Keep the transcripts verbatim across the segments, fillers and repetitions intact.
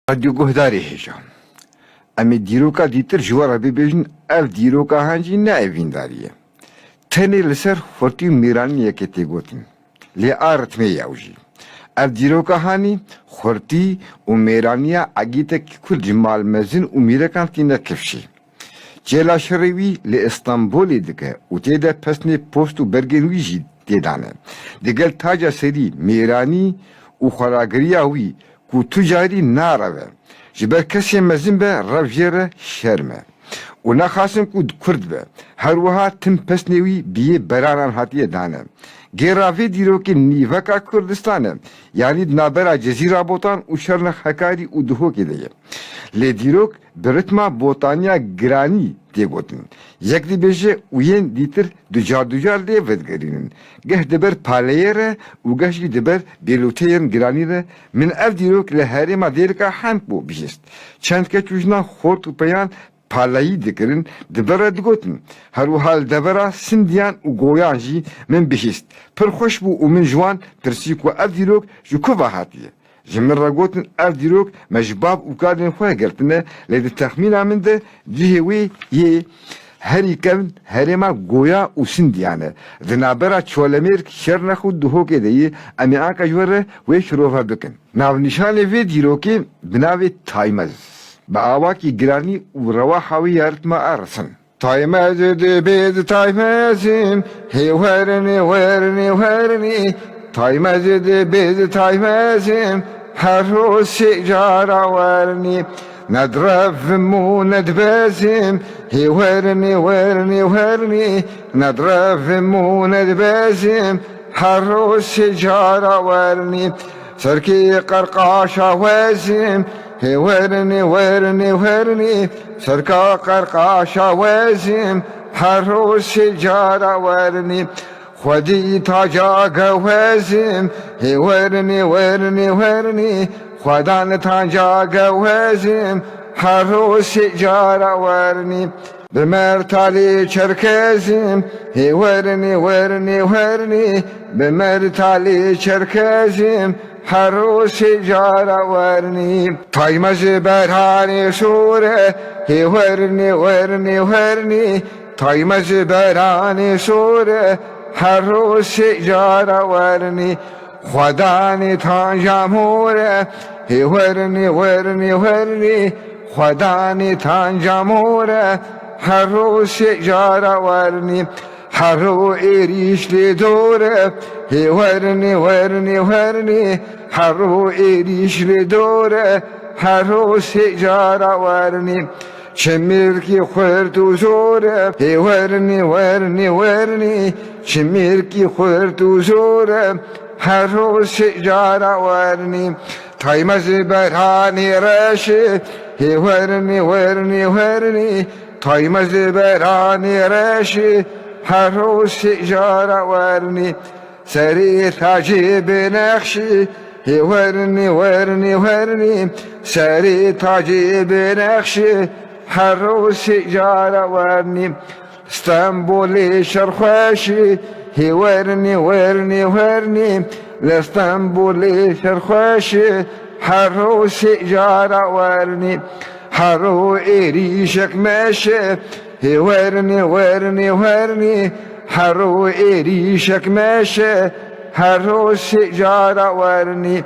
Radyo guhdarê hêja. Em ê dîroka dîtir ji we re bibêjin, ev dîroka han jî ne evîndarî ye. Tenê li ser xurtî û mêraniyekê tê gotin. Lê a ritmê ye ew jî. Ev dîroka hanî xurtî û mêraniya egîtekî Kurd ji mal mezin û mîrekan tîne kifşê. Çêla şerê wî li Îstanbulê dike û tê de pesnê post û bergên wî jî tê dane. Digel taca serî, mêranî û xweragiriya wî ku tu carî nareve. Ji ber kesê mezin be rev jê re şerm e. Û naxasim ku kurd be. Her wiha tim pesnê wî bi yê beranan hatiye dane. Gêra vê dîrokê nîveka Kurdistan e. Yanî di navbera Cezîra Botan û Şernex Hekarî û Duhokê de ye. Lê dîrok bi ritma botaniya giranî tê gotin. Yek dibêje û yên dîtir ducar ducar lê vedigerînin. Geh di ber paleyê re û geh jî di ber bêloteyên giranî re. Min ev dîrok li herêma Dêrika Hemko bihîst. Çend keç û jinan xort û peyan palayî dikirin, di vir re digotin. Her wiha li devera Sindiyan û Goyan jî min bihîst. Pir xweş bû û min ji wan pirsî ku ev dîrok ji ku ve hatiye. Ji min re gotin, ev dîrok me ji bav û kalên xwe girtine, lê di texmîna min de cihê wê yê herî kevn herêma Goya û Sindiyan e. Di navbera Çolemêrg, Şernex û Duhokê de yê, em ê anka ji we re wê şirove bikin. Navnîşanê vê dîrokê bi navê Taymez, bi awakî giranî û rewaha wê ya ritma a risin. Taymez dibê di taymezim, hê werinê, werinê, werinê. Taymez dibê di taymezim, her roz sê cara werinê. Ne direvim û ne dibezim, hê werinê, werinê, werinê. Ne direvim û ne dibezim, her roz sê cara werinê. Serkê qerqaşa wezim, hê werinê, werinê, werinê. Serka qerqaşa wezim, her roz sê cara werinê. Xwedî taca gewezim, hê werinê, werinê, werinê. Xwedan taca gewezim, her roz sê cara werinê. Bi mertalê çerkezim, hê werinê, werinê, werinê. Bi mertalê çerkezim, her roz sê cara werinê. Taymez beranê sor e, hê werinê, werinê, werinê. Taymez beranê sor e, her roz sê cara werinê. Xwedanê tanca mor e, hê werinê, werinê, werinê. Xwedanê tanca mor e, her roz sê cara werinê. Her ro êrîş lê dor e, hê werinê, werinê, werinê. Her ro êrîş lê dor e, her roz sê cara werinê. Çimêrkî xurt û zor e, hê werinê, werinê, werinê. Çimêrkî xurt û zor e, her roz sê cara werinê. Taymez beranê reş e, hê werinê, werinê, werinê. Taymez beranê reş e, her roz sê cara werinê. Serê tacê binexşî, hê werinê, werinê, werinê. Serê tacê binexşî, her roz sê cara werinê. Stenbolê şerxweşî, hê werinê, werinê, werinê. Li Stenbolê şerxweşî, her roz sê cara werinê. Her ro êrîşek meşe, hê werinê, werinê, werinê. Her ro êrîşek meşe, her roz sê cara werinê.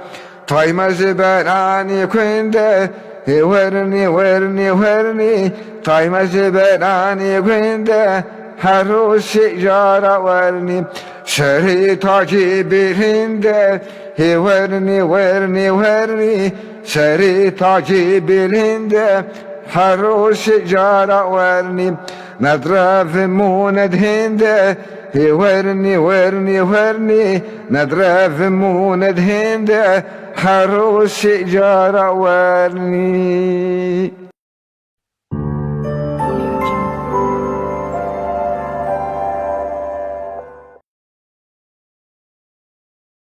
Taymez beranê gund e, hê werinê, werinê, werinê. Taymez beranê gund e, her roz sê cara werinê. Serê tacê bilind e, hê werinê, werinê, werinê. Serê tacê bilind e, her roz sê cara werinê. Ne direvim û ne dihênd e, hê werinê, werinê, werinê. Ne direvim û ne dihênd e, her roz sê cara werinê.